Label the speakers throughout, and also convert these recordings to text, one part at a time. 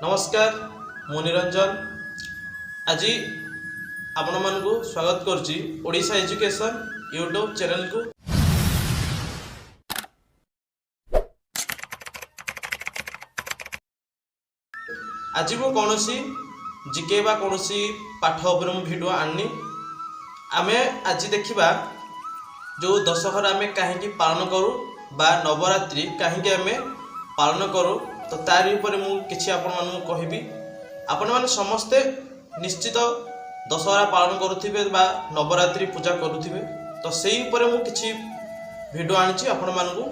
Speaker 1: ନମସ୍କାର, ମୁଁ ନିରଞ୍ଜନ। ଆଜି ଆପଣମାନଙ୍କୁ ସ୍ୱାଗତ କରୁଛି ଓଡ଼ିଶା ଏଜୁକେସନ୍ ୟୁଟ୍ୟୁବ୍ ଚ୍ୟାନେଲକୁ। ଆଜି ମୁଁ କୌଣସି ଜିକେ ବା କୌଣସି ପାଠ ଉପରେ ମୁଁ ଭିଡ଼ିଓ ଆଣିନି। ଆମେ ଆଜି ଦେଖିବା ଯେଉଁ ଦଶହରା ଆମେ କାହିଁକି ପାଳନ କରୁ ବା ନବରାତ୍ରି କାହିଁକି ଆମେ ପାଳନ କରୁ, ତ ତାରି ଉପରେ ମୁଁ କିଛି ଆପଣମାନଙ୍କୁ କହିବି। ଆପଣମାନେ ସମସ୍ତେ ନିଶ୍ଚିତ ଦଶହରା ପାଳନ କରୁଥିବେ ବା ନବରାତ୍ରି ପୂଜା କରୁଥିବେ। ତ ସେଇ ଉପରେ ମୁଁ କିଛି ଭିଡ଼ିଓ ଆଣିଛି ଆପଣମାନଙ୍କୁ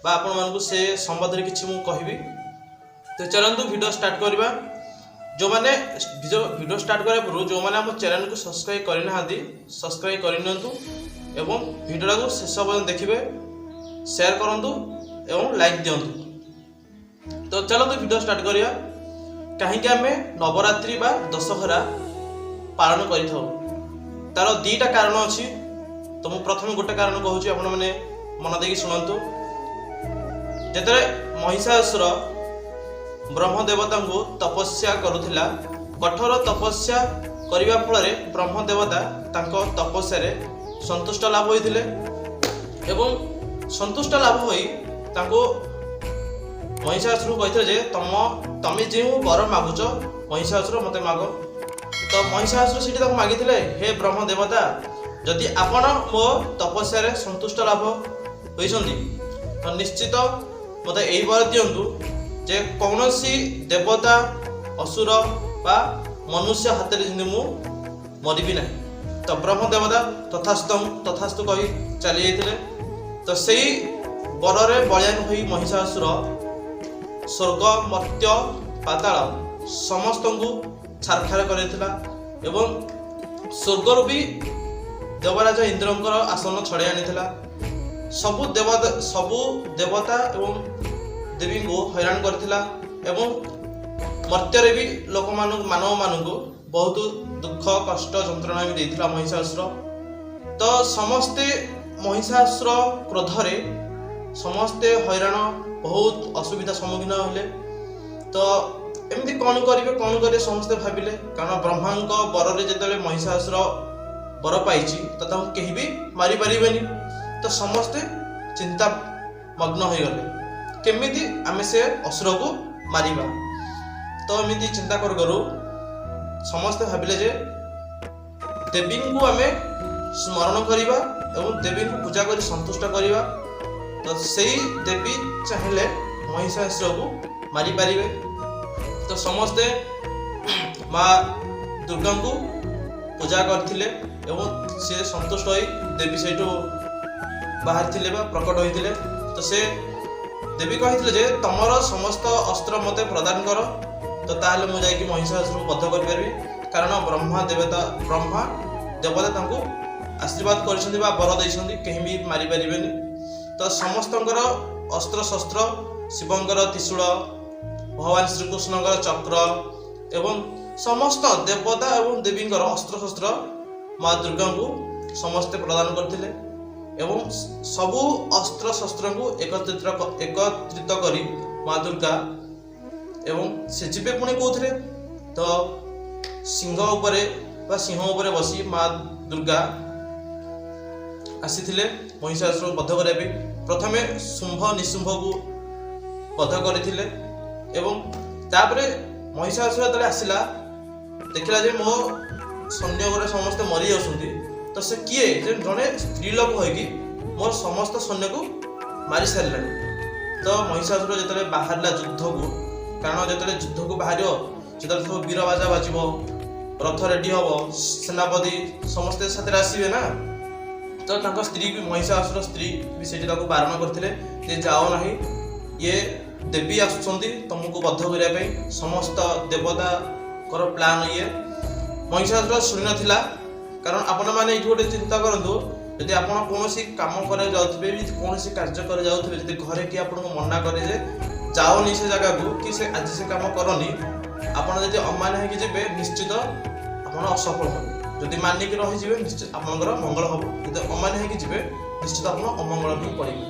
Speaker 1: ବା ଆପଣମାନଙ୍କୁ ସେ ସମ୍ବନ୍ଧରେ କିଛି ମୁଁ କହିବି। ତ ଚାଲନ୍ତୁ, ଭିଡ଼ିଓ ଷ୍ଟାର୍ଟ କରିବା। ଯେଉଁମାନେ ଭିଡ଼ିଓ ଷ୍ଟାର୍ଟ କରିବା ପୂର୍ବରୁ ଯେଉଁମାନେ ଆମ ଚ୍ୟାନେଲକୁ ସବସ୍କ୍ରାଇବ୍ କରିନାହାନ୍ତି, ସବସ୍କ୍ରାଇବ୍ କରିନିଅନ୍ତୁ ଏବଂ ଭିଡ଼ିଓଟାକୁ ଶେଷ ପର୍ଯ୍ୟନ୍ତ ଦେଖିବେ, ସେୟାର କରନ୍ତୁ ଏବଂ ଲାଇକ୍ ଦିଅନ୍ତୁ। ତ ଚାଲନ୍ତୁ, ଭିଡ଼ିଓ ଷ୍ଟାର୍ଟ କରିବା। କାହିଁକି ଆମେ ନବରାତ୍ରି ବା ଦଶହରା ପାଳନ କରିଥାଉ, ତାର ଦୁଇଟା କାରଣ ଅଛି। ତ ମୁଁ ପ୍ରଥମେ ଗୋଟେ କାରଣ କହୁଛି, ଆପଣମାନେ ମନ ଦେଇକି ଶୁଣନ୍ତୁ। ଯେତେବେଳେ ମହିଷାସୁର ବ୍ରହ୍ମ ଦେବତାଙ୍କୁ ତପସ୍ୟା କରୁଥିଲା, କଠୋର ତପସ୍ୟା କରିବା ଫଳରେ ବ୍ରହ୍ମ ଦେବତା ତାଙ୍କ ତପସ୍ୟାରେ ସନ୍ତୁଷ୍ଟ ଲାଭ ହୋଇଥିଲେ ଏବଂ ସନ୍ତୁଷ୍ଟ ଲାଭ ହୋଇ ତାଙ୍କୁ ମହିଷାସୁରକୁ କହିଥିଲେ ଯେ ତମେ ଯେଉଁ ବର ମାଗୁଛ ମହିଷାସୁର, ମୋତେ ମାଗ। ତ ମହିଷାସୁର ସେଠି ତାକୁ ମାଗିଥିଲେ, "ହେ ବ୍ରହ୍ମ ଦେବତା, ଯଦି ଆପଣ ମୋ ତପସ୍ୟାରେ ସନ୍ତୁଷ୍ଟ ଲାଭ ହୋଇଛନ୍ତି, ତ ନିଶ୍ଚିତ ମୋତେ ଏଇ ବର ଦିଅନ୍ତୁ ଯେ କୌଣସି ଦେବତା, ଅସୁର ବା ମନୁଷ୍ୟ ହାତରେ ଯେମିତି ମୁଁ ମରିବି ନାହିଁ।" ତ ବ୍ରହ୍ମ ଦେବତା ତଥାସ୍ତୁ ତଥାସ୍ତୁ କହି ଚାଲି ଯାଇଥିଲେ। ତ ସେଇ ବରରେ ବଳିଆନ ହୋଇ ମହିଷାସୁର ସ୍ୱର୍ଗ, ମର୍ତ୍ତ୍ୟ, ପାତାଳ ସମସ୍ତଙ୍କୁ ଛାରଖାର କରିଥିଲା ଏବଂ ସ୍ୱର୍ଗରୁ ବି ଦେବରାଜ ଇନ୍ଦ୍ରଙ୍କର ଆସନ ଛଡ଼େଇ ଆଣିଥିଲା। ସବୁ ଦେବତା ଏବଂ ଦେବୀଙ୍କୁ ହଇରାଣ କରିଥିଲା ଏବଂ ମର୍ତ୍ତ୍ୟରେ ବି ଲୋକମାନଙ୍କୁ, ମାନବମାନଙ୍କୁ ବହୁତ ଦୁଃଖ, କଷ୍ଟ, ଯନ୍ତ୍ରଣା ବି ଦେଇଥିଲା ମହିଷାସୁର। ତ ସମସ୍ତେ ମହିଷାସୁର କ୍ରୋଧରେ ସମସ୍ତେ ହଇରାଣ, ବହୁତ ଅସୁବିଧା ସମ୍ମୁଖୀନ ହେଲେ। ତ ଏମିତି କ'ଣ କରିବେ, କ'ଣ କରିବେ, ସମସ୍ତେ ଭାବିଲେ। କାରଣ ବ୍ରହ୍ମାଙ୍କ ବରରେ ଯେତେବେଳେ ମହିଷାସୁର ବର ପାଇଛି, ତ ତାଙ୍କୁ କେହି ବି ମାରିପାରିବେନି। ତ ସମସ୍ତେ ଚିନ୍ତା ମଗ୍ନ ହୋଇଗଲେ, କେମିତି ଆମେ ସେ ଅସୁରକୁ ମାରିବା। ତ ଏମିତି ଚିନ୍ତା କରୁ କରୁ ସମସ୍ତେ ଭାବିଲେ ଯେ ଦେବୀଙ୍କୁ ଆମେ ସ୍ମରଣ କରିବା ଏବଂ ଦେବୀଙ୍କୁ ପୂଜା କରି ସନ୍ତୁଷ୍ଟ କରିବା। ତ ସେଇ ଦେବୀ ଚାହିଁଲେ ମହିଷାସୁରକୁ ମାରିପାରିବେ। ତ ସମସ୍ତେ ମା ଦୁର୍ଗାଙ୍କୁ ପୂଜା କରିଥିଲେ ଏବଂ ସେ ସନ୍ତୁଷ୍ଟ ହୋଇ ଦେବୀ ସେଇଠୁ ବାହାରିଥିଲେ ବା ପ୍ରକଟ ହୋଇଥିଲେ। ତ ସେ ଦେବୀ କହିଥିଲେ ଯେ ତମର ସମସ୍ତ ଅସ୍ତ୍ର ମୋତେ ପ୍ରଦାନ କର, ତ ତାହେଲେ ମୁଁ ଯାଇକି ମହିଷାସୁରକୁ ବଧ କରିପାରିବି। କାରଣ ବ୍ରହ୍ମା ଦେବତା ତାଙ୍କୁ ଆଶୀର୍ବାଦ କରିଛନ୍ତି ବା ବର ଦେଇଛନ୍ତି, କେହି ବି ମାରିପାରିବେନି। ତ ସମସ୍ତଙ୍କର ଅସ୍ତ୍ରଶସ୍ତ୍ର, ଶିବଙ୍କର ତ୍ରିଶୂଳ, ଭଗବାନ ଶ୍ରୀକୃଷ୍ଣଙ୍କର ଚକ୍ର ଏବଂ ସମସ୍ତ ଦେବତା ଏବଂ ଦେବୀଙ୍କର ଅସ୍ତ୍ରଶସ୍ତ୍ର ମା ଦୁର୍ଗାଙ୍କୁ ସମସ୍ତେ ପ୍ରଦାନ କରିଥିଲେ ଏବଂ ସବୁ ଅସ୍ତ୍ରଶସ୍ତ୍ରକୁ ଏକତ୍ରିତ କରି ମା ଦୁର୍ଗା ଏବଂ ସେ ଯିବେ ପୁଣି କୋଉଥିରେ? ତ ସିଂହ ଉପରେ ବା ସିଂହ ଉପରେ ବସି ମା ଦୁର୍ଗା ଆସିଥିଲେ ମହିଷାସୁରକୁ ବଧ କରିବା ପାଇଁ। ପ୍ରଥମେ ଶୁମ୍ଭ ନିଶୁମ୍ଭକୁ ବଧ କରିଥିଲେ ଏବଂ ତାପରେ ମହିଷାସୁର ଯେତେବେଳେ ଆସିଲା, ଦେଖିଲା ଯେ ମୋ ସୈନ୍ୟ ଗୁଡ଼ା ସମସ୍ତେ ମରି ଯାଉଛନ୍ତି, ତ ସେ କିଏ ଯେ ଜଣେ ସ୍ତ୍ରୀ ଲୋକ ହୋଇକି ମୋର ସମସ୍ତ ସୈନ୍ୟକୁ ମାରି ସାରିଲାଣି? ତ ମହିଷାସୁର ଯେତେବେଳେ ବାହାରିଲା ଯୁଦ୍ଧକୁ, କାରଣ ଯେତେବେଳେ ଯୁଦ୍ଧକୁ ବାହାରିବ, ସେତେବେଳେ ସବୁ ବୀର ବାଜା ବାଜିବ, ରଥ ରେଡି ହବ, ସେନାପତି ସମସ୍ତେ ସାଥିରେ ଆସିବେ ନା। ତ ତାଙ୍କ ସ୍ତ୍ରୀ ବି, ମହିଷାସୁର ସ୍ତ୍ରୀ ବି ସେଠି ତାକୁ ବାରଣ କରିଥିଲେ ଯେ ଯାଅ ନାହିଁ, ଇଏ ଦେବୀ ଆସୁଛନ୍ତି ତମକୁ ବଧ କରିବା ପାଇଁ, ସମସ୍ତ ଦେବତାଙ୍କର ପ୍ଲାନ୍ ଇଏ। ମହିଷାସୁର ଶୁଣିନଥିଲା। କାରଣ ଆପଣମାନେ ଏଇଠି ଗୋଟେ ଚିନ୍ତା କରନ୍ତୁ, ଯଦି ଆପଣ କୌଣସି କାମ କରିବାକୁ ଯାଉଥିବେ ବି, କୌଣସି କାର୍ଯ୍ୟ କରିବାକୁ ଯାଉଥିବେ, ଯଦି ଘରେ କିଏ ଆପଣଙ୍କୁ ମନା କରେ ଯେ ଯାଅନି ସେ ଜାଗାକୁ କି ସେ ଆଜି ସେ କାମ କରନି, ଆପଣ ଯଦି ଅମାନ୍ୟ ହେଇକି ଯିବେ, ନିଶ୍ଚିତ ଆପଣ ଅସଫଳ ହେବେ। ଯଦି ମାନିକି ରହିଯିବେ, ନିଶ୍ଚିତ ଆପଣଙ୍କର ମଙ୍ଗଳ ହବ। ଯଦି ଅମାନ୍ୟ ହେଇକି ଯିବେ, ନିଶ୍ଚିତ ଆପଣ ଅମଙ୍ଗଳ ହିଁ ପଡ଼ିବେ।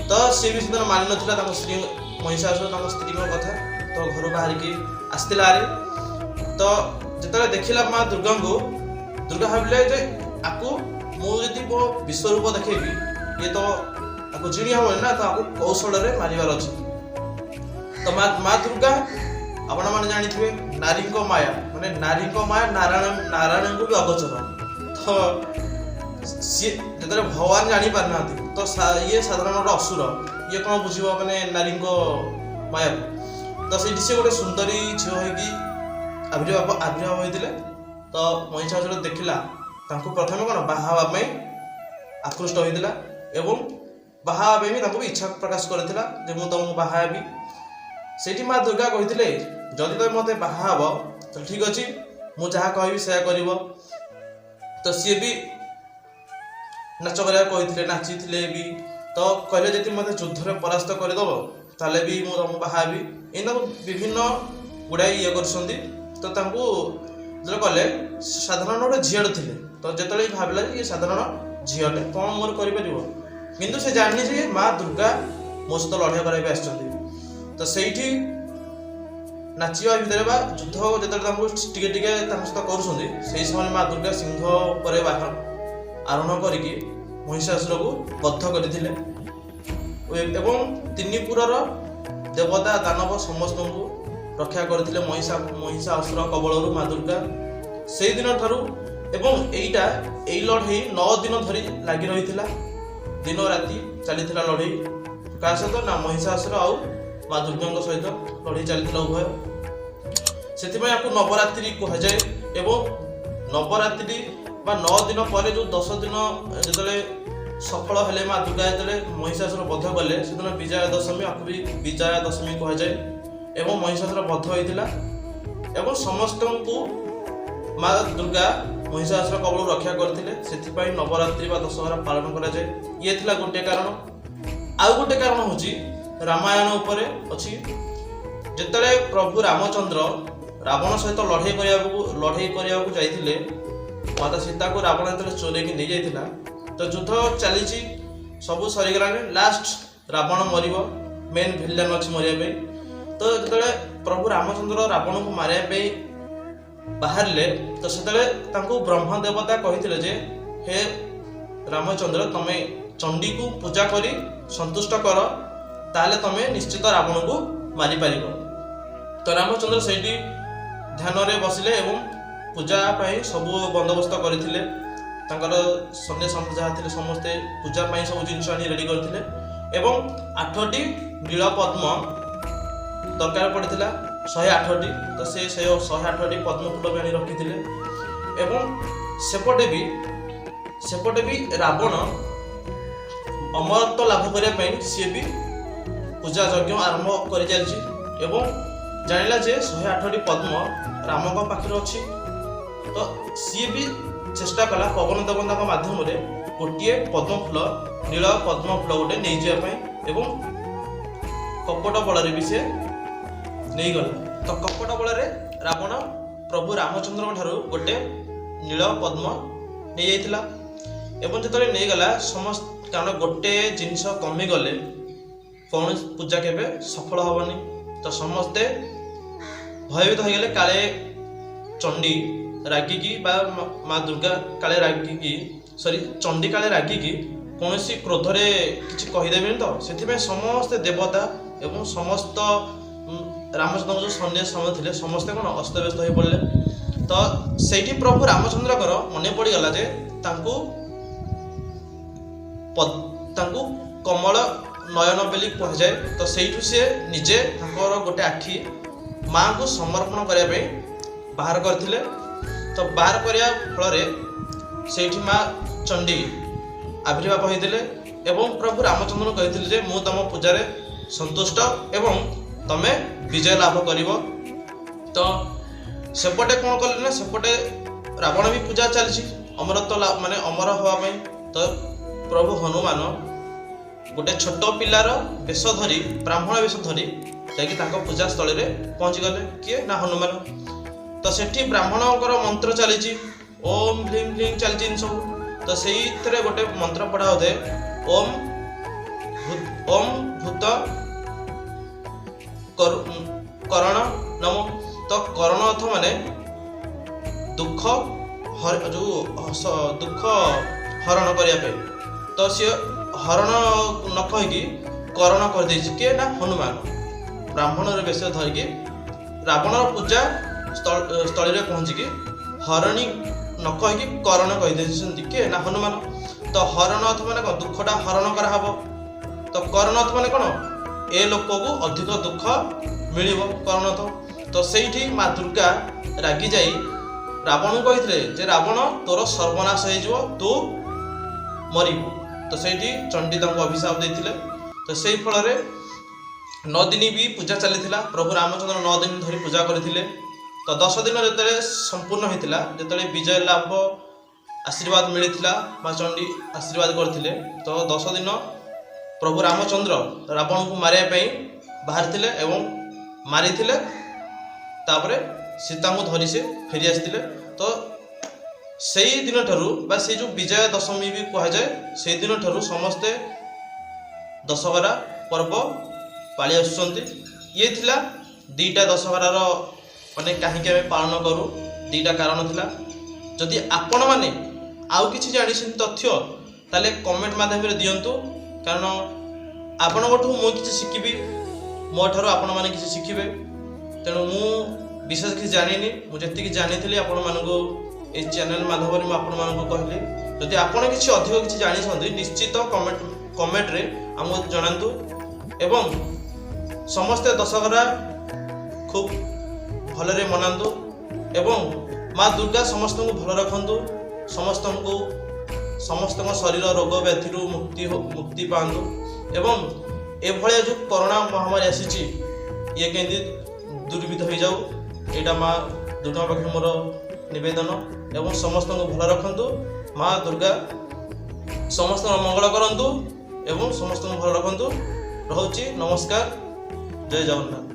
Speaker 1: ତ ସିଏ ବି ସେଦିନ ମାନିନଥିଲା ତାଙ୍କ ସ୍ତ୍ରୀ, ମହିଷାସୁର ତାଙ୍କ ସ୍ତ୍ରୀଙ୍କ କଥା। ତ ଘରୁ ଘରୁ ବାହାରିକି ଆସିଥିଲା ଆରେ। ତ ଯେତେବେଳେ ଦେଖିଲା ମା ଦୁର୍ଗାଙ୍କୁ, ଦୁର୍ଗା ଭାବିଲେ ଯେ ଆକୁ ମୁଁ ଯଦି ମୋ ବିଶ୍ୱରୂପ ଦେଖେଇବି, ଇଏ ତ ଆକୁ ଜିଣି ହବନି ନା, ତ ଆକୁ କୌଶଳରେ ମାରିବାର ଅଛି। ତ ମା ଦୁର୍ଗା, ଆପଣମାନେ ଜାଣିଥିବେ, ନାରୀଙ୍କ ମାୟା, ମାନେ ନାରୀଙ୍କ ମାୟା ନାରାୟଣ ନାରାୟଣଙ୍କୁ ବି ଅଗୋଚର। ତ ସିଏ ଯେତେବେଳେ ଭଗବାନ ଜାଣିପାରୁନାହାନ୍ତି, ତ ଇଏ ସାଧାରଣ ଗୋଟେ ଅସୁର, ଇଏ କ'ଣ ବୁଝିବ ମାନେ ନାରୀଙ୍କ ମାୟାକୁ? ତ ସେଇଠି ସିଏ ଗୋଟେ ସୁନ୍ଦରୀ ଝିଅ ହେଇକି ଆବିର୍ଭାବ ହୋଇଥିଲେ। ତ ମହିଷାସୁର ଦେଖିଲା ତାଙ୍କୁ, ପ୍ରଥମେ କ'ଣ ବାହା ହେବା ପାଇଁ ଆକୃଷ୍ଟ ହୋଇଥିଲା ଏବଂ ବାହା ହେବା ପାଇଁ ବି ତାଙ୍କୁ ବି ଇଚ୍ଛା ପ୍ରକାଶ କରିଥିଲା ଯେ ମୁଁ ତମକୁ ବାହା ହେବି। ସେଇଠି ମା ଦୁର୍ଗା କହିଥିଲେ, ଯଦି ତମେ ମୋତେ ବାହା ହବ ତାହେଲେ ଠିକ୍ ଅଛି, ମୁଁ ଯାହା କହିବି ସେୟା କରିବ। ତ ସିଏ ବି ନାଚ କରିବାକୁ କହିଥିଲେ, ନାଚିଥିଲେ ବି। ତ କହିଲେ, ଯଦି ମୋତେ ଯୁଦ୍ଧରେ ପରାସ୍ତ କରିଦେବ ତାହେଲେ ବି ମୁଁ ତମକୁ ବାହା ହେବି। ଏମିତି ତାଙ୍କୁ ବିଭିନ୍ନ ଗୁଡ଼ାଏ ଇଏ କରୁଛନ୍ତି। ତ ତାଙ୍କୁ ଯେତେବେଳେ କଲେ, ସାଧାରଣ ଗୋଟେ ଝିଅଟେ ଥିଲେ। ତ ଯେତେବେଳେ ଭାବିଲା ଯେ ଇଏ ସାଧାରଣ ଝିଅଟେ, କ'ଣ ମୋର କରିପାରିବ? କିନ୍ତୁ ସେ ଜାଣିନି ଯେ ମା ଦୁର୍ଗା ମୋ ସହିତ ଲଢ଼େଇ କରିବା ପାଇଁ ଆସିଛନ୍ତି। ତ ସେଇଠି ନାଚିବା ଭିତରେ ବା ଯୁଦ୍ଧ ଯେତେବେଳେ ତାଙ୍କୁ ଟିକେ ଟିକେ ତାଙ୍କ ସହିତ କରୁଛନ୍ତି, ସେଇ ସମୟରେ ମା ଦୁର୍ଗା ସିଂହ ଉପରେ ଆରୋହଣ କରିକି ମହିଷାସୁରକୁ ବଦ୍ଧ କରିଥିଲେ ଏବଂ ତିନିପୁରର ଦେବତା ଦାନବ ସମସ୍ତଙ୍କୁ ରକ୍ଷା କରିଥିଲେ ମହିଷା ଅସୁର କବଳରୁ ମା ଦୁର୍ଗା ସେଇଦିନ ଠାରୁ। ଏବଂ ଏଇ ଲଢ଼େଇ 9 ଦିନ ଧରି ଲାଗି ରହିଥିଲା। ଦିନ ରାତି ଚାଲିଥିଲା ଲଢ଼େଇ। କାହା ସହିତ ନା ମହିଷାସୁର ଆଉ ମା ଦୁର୍ଗାଙ୍କ ସହିତ ଲଢ଼େଇ ଚାଲିଥିଲା ଉଭୟ। ସେଥିପାଇଁ ଆକୁ ନବରାତ୍ରି କୁହାଯାଏ। ଏବଂ ନବରାତ୍ରି ବା 9 ଦିନ ପରେ ଯେଉଁ 10 ଦିନ, ଯେତେବେଳେ ସଫଳ ହେଲେ ମା ଦୁର୍ଗା, ଯେତେବେଳେ ମହିଷାସୁର ବଧ କଲେ, ସେଦିନ ବିଜୟା ଦଶମୀ, ଆକୁ ବି ବିଜୟା ଦଶମୀ କୁହାଯାଏ। ଏବଂ ମହିଷାସୁର ବଧ ହୋଇଥିଲା ଏବଂ ସମସ୍ତଙ୍କୁ ମା ଦୁର୍ଗା ମହିଷାସୁର କବଳରୁ ରକ୍ଷା କରିଥିଲେ। ସେଥିପାଇଁ ନବରାତ୍ରି ବା ଦଶହରା ପାଳନ କରାଯାଏ। ଇଏ ଥିଲା ଗୋଟିଏ କାରଣ। ଆଉ ଗୋଟେ କାରଣ ହେଉଛି ରାମାୟଣ ଉପରେ ଅଛି। ଯେତେବେଳେ ପ୍ରଭୁ ରାମଚନ୍ଦ୍ର ରାବଣ ସହିତ ଲଢ଼େଇ କରିବାକୁ ଯାଇଥିଲେ, ମାତା ସୀତାକୁ ରାବଣ ଯେତେବେଳେ ଚୋରେଇକି ନେଇଯାଇଥିଲା, ତ ଯୁଦ୍ଧ ଚାଲିଛି, ସବୁ ସରିଗଲାଣି, ଲାଷ୍ଟ ରାବଣ ମରିବ, ମେନ୍ ଭିଲେନ୍ ଅଛି ମରିବା ପାଇଁ। ତ ଯେତେବେଳେ ପ୍ରଭୁ ରାମଚନ୍ଦ୍ର ରାବଣକୁ ମାରିବା ପାଇଁ ବାହାରିଲେ, ତ ସେତେବେଳେ ତାଙ୍କୁ ବ୍ରହ୍ମ ଦେବତା କହିଥିଲେ ଯେ ହେ ରାମଚନ୍ଦ୍ର, ତମେ ଚଣ୍ଡୀକୁ ପୂଜା କରି ସନ୍ତୁଷ୍ଟ କର, ତାହେଲେ ତମେ ନିଶ୍ଚିତ ରାବଣକୁ ମାରିପାରିବ। ତ ରାମଚନ୍ଦ୍ର ସେଇଠି ଧ୍ୟାନରେ ବସିଲେ ଏବଂ ପୂଜା ପାଇଁ ସବୁ ବନ୍ଦୋବସ୍ତ କରିଥିଲେ। ତାଙ୍କର ସୈନ୍ୟ ସାମନ୍ତ ଯାହା ଥିଲେ, ସମସ୍ତେ ପୂଜା ପାଇଁ ସବୁ ଜିନିଷ ଆଣି ରେଡ଼ି କରିଥିଲେ ଏବଂ ଆଠଟି ନୀଳ ପଦ୍ମ ଦରକାର ପଡ଼ିଥିଲା, 108ଟି। ତ ସେ 108ଟି ପଦ୍ମ ଫୁଲ ବି ଆଣି ରଖିଥିଲେ। ଏବଂ ସେପଟେ ବି ରାବଣ ଅମରତ୍ୱ ଲାଭ କରିବା ପାଇଁ ସିଏ ବି ପୂଜା ଯଜ୍ଞ ଆରମ୍ଭ କରିଚାଲିଛି ଏବଂ ଜାଣିଲା ଯେ 108ଟି ପଦ୍ମ ରାମଙ୍କ ପାଖରେ ଅଛି। ତ ସିଏ ବି ଚେଷ୍ଟା କଲା ପବନ ଦେବତାଙ୍କ ମାଧ୍ୟମରେ ଗୋଟିଏ ପଦ୍ମ ଫୁଲ, ନୀଳ ପଦ୍ମ ଫୁଲ ଗୋଟେ ନେଇଯିବା ପାଇଁ ଏବଂ କପଟ ବଳରେ ବି ସେ ନେଇଗଲା। ତ କପଟ ବଳରେ ରାବଣ ପ୍ରଭୁ ରାମଚନ୍ଦ୍ରଙ୍କ ଠାରୁ ଗୋଟେ ନୀଳ ପଦ୍ମ ନେଇଯାଇଥିଲା। ଏବଂ ଯେତେବେଳେ ନେଇଗଲା, ସମସ୍ତ, କାରଣ ଗୋଟେ ଜିନିଷ କମିଗଲେ କୌଣସି ପୂଜା କେବେ ସଫଳ ହେବନି। ତ ସମସ୍ତେ ଭୟଭୀତ ହେଇଗଲେ, କାଳେ ଚଣ୍ଡୀ ରାଗିକି ବା ମା ଦୁର୍ଗା କାଳେ ରାଗିକି, ସରି, ଚଣ୍ଡୀ କାଳେ ରାଗିକି କୌଣସି କ୍ରୋଧରେ କିଛି କହିଦେବେନି ତ। ସେଥିପାଇଁ ସମସ୍ତେ ଦେବତା ଏବଂ ସମସ୍ତ ରାମଚନ୍ଦ୍ରଙ୍କ ଯେଉଁ ସୈନ୍ୟ ସମୟ ଥିଲେ, ସମସ୍ତେ କ'ଣ ଅସ୍ତବ୍ୟସ୍ତ ହୋଇ ପଡ଼ିଲେ। ତ ସେଇଠି ପ୍ରଭୁ ରାମଚନ୍ଦ୍ରଙ୍କର ମନେ ପଡ଼ିଗଲା ଯେ ତାଙ୍କୁ କମଳ ନୟନ ବୋଲି କୁହାଯାଏ। ତ ସେଇଠୁ ସିଏ ନିଜେ ତାଙ୍କର ଗୋଟେ ଆଖି ମାଙ୍କୁ ସମର୍ପଣ କରିବା ପାଇଁ ବାହାର କରିଥିଲେ। ତ ବାହାର କରିବା ଫଳରେ ସେଇଠି ମା ଚଣ୍ଡୀ ଆବିର୍ଭାବ ହୋଇଥିଲେ ଏବଂ ପ୍ରଭୁ ରାମଚନ୍ଦ୍ର କହିଥିଲେ ଯେ ମୁଁ ତମ ପୂଜାରେ ସନ୍ତୁଷ୍ଟ ଏବଂ ତମେ ବିଜୟ ଲାଭ କରିବ। ତ ସେପଟେ କ'ଣ କଲେ ନା, ସେପଟେ ରାବଣ ବି ପୂଜା ଚାଲିଛି ଅମରତ୍ୱ ମାନେ ଅମର ହେବା ପାଇଁ। ତ ପ୍ରଭୁ ହନୁମାନ ଗୋଟେ ଛୋଟ ପିଲାର ବେଶ ଧରି, ବ୍ରାହ୍ମଣ ବେଶ ଧରି ଯାଇକି ତାଙ୍କ ପୂଜା ସ୍ଥଳୀରେ ପହଞ୍ଚିଗଲେ। କିଏ ନା ହନୁମାନ। ତ ସେଠି ବ୍ରାହ୍ମଣଙ୍କର ମନ୍ତ୍ର ଚାଲିଛି, ଓମ୍ ହ୍ଲିଂ ହ୍ଲିଂ ଚାଲିଛି ଏମିତି ସବୁ। ତ ସେଇଥିରେ ଗୋଟେ ମନ୍ତ୍ର ପଢା ହଉଥାଏ, ଓମ୍ ଭୂତ କରୁ କରଣ ନମ। ତ କରଣ ଅର୍ଥ ମାନେ ଦୁଃଖ, ଯୋଉ ଦୁଃଖ ହରଣ କରିବା ପାଇଁ। ତ ସିଏ ହରଣ ନ କହିକି କରଣ କରିଦେଇଛି। କିଏ ନା ହନୁମାନ ବ୍ରାହ୍ମଣର ବେଶ ଧରିକି ରାବଣର ପୂଜା ସ୍ଥଳୀରେ ପହଞ୍ଚିକି ହରଣୀ ନ କହିକି କରଣ କହିଦେଇଛନ୍ତି। କିଏ ନା ହନୁମାନ। ତ ହରଣ ଅର୍ଥ ମାନେ କ'ଣ? ଦୁଃଖଟା ହରଣ କରାହବ। ତ କରଣ ଅର୍ଥ ମାନେ କ'ଣ? ଏ ଲୋକକୁ ଅଧିକ ଦୁଃଖ ମିଳିବ, କରଣ ଅର୍ଥ। ତ ସେଇଠି ମା ଦୁର୍ଗା ରାଗି ଯାଇ ରାବଣକୁ କହିଥିଲେ ଯେ ରାବଣ, ତୋର ସର୍ବନାଶ ହେଇଯିବ, ତୁ ମରିବୁ। ତ ସେଇଠି ଚଣ୍ଡୀ ତାଙ୍କୁ ଅଭିଶାପ ଦେଇଥିଲେ। ତ ସେଇ ଫଳରେ 9 ଦିନ ବି ପୂଜା ଚାଲିଥିଲା। ପ୍ରଭୁ ରାମଚନ୍ଦ୍ର 9 ଦିନ ଧରି ପୂଜା କରିଥିଲେ। ତ 10 ଦିନ ଯେତେବେଳେ ସମ୍ପୂର୍ଣ୍ଣ ହେଇଥିଲା, ଯେତେବେଳେ ବିଜୟ ଲାଭ ଆଶୀର୍ବାଦ ମିଳିଥିଲା, ମା ଚଣ୍ଡୀ ଆଶୀର୍ବାଦ କରିଥିଲେ, ତ 10 ଦିନ ପ୍ରଭୁ ରାମଚନ୍ଦ୍ର ରାବଣକୁ ମାରିବା ପାଇଁ ବାହାରିଥିଲେ ଏବଂ ମାରିଥିଲେ। ତାପରେ ସୀତାଙ୍କୁ ଧରି ସେ ଫେରି ଆସିଥିଲେ। ତ ସେଇ ଦିନଠାରୁ ବା ସେଇ ଯେଉଁ ବିଜୟା ଦଶମୀ ବି କୁହାଯାଏ, ସେଇ ଦିନଠାରୁ ସମସ୍ତେ ଦଶହରା ପର୍ବ ପାଳି ଆସୁଛନ୍ତି। ଇଏ ଥିଲା ଦୁଇଟା ଦଶହରାର ମାନେ କାହିଁକି ଆମେ ପାଳନ କରୁ, ଦୁଇଟା କାରଣ ଥିଲା। ଯଦି ଆପଣମାନେ ଆଉ କିଛି ଜାଣିଛନ୍ତି ତଥ୍ୟ, ତାହେଲେ କମେଣ୍ଟ ମାଧ୍ୟମରେ ଦିଅନ୍ତୁ, କାରଣ ଆପଣଙ୍କଠୁ ମୁଁ କିଛି ଶିଖିବି, ମୋ ଠାରୁ ଆପଣମାନେ କିଛି ଶିଖିବେ। ତେଣୁ ମୁଁ ବିଶେଷ କିଛି ଜାଣିନି। ମୁଁ ଯେତିକି ଜାଣିଥିଲି, ଆପଣମାନଙ୍କୁ ଏଇ ଚ୍ୟାନେଲ ମାଧ୍ୟମରେ ମୁଁ ଆପଣମାନଙ୍କୁ କହିଲି। ଯଦି ଆପଣ କିଛି ଅଧିକ କିଛି ଜାଣିଛନ୍ତି, ନିଶ୍ଚିତ କମେଣ୍ଟରେ ଆମକୁ ଜଣାନ୍ତୁ ଏବଂ ସମସ୍ତେ ଦଶହରା ଖୁବ୍ ଭଲରେ ମନାନ୍ତୁ ଏବଂ ମା ଦୁର୍ଗା ସମସ୍ତଙ୍କୁ ଭଲ ରଖନ୍ତୁ, ସମସ୍ତଙ୍କୁ ସମସ୍ତଙ୍କ ଶରୀର ରୋଗ ବ୍ୟାଧିରୁ ମୁକ୍ତି ପାଆନ୍ତୁ ଏବଂ ଏଭଳିଆ ଯେଉଁ କରୋନା ମହାମାରୀ ଆସିଛି, ଇଏ କେମିତି ଦୂରୀଭୂତ ହେଇଯାଉ, ଏଇଟା ମା ଦୁର୍ଗା ପାଖରେ ମୋର ନିବେଦନ। ଏବଂ ସମସ୍ତଙ୍କୁ ଭଲ ରଖନ୍ତୁ ମା ଦୁର୍ଗା, ସମସ୍ତଙ୍କର ମଙ୍ଗଳ କରନ୍ତୁ ଏବଂ ସମସ୍ତଙ୍କୁ ଭଲ ରଖନ୍ତୁ। ରହୁଛି, ନମସ୍କାର, ଜୟ ଜଗନ୍ନାଥ।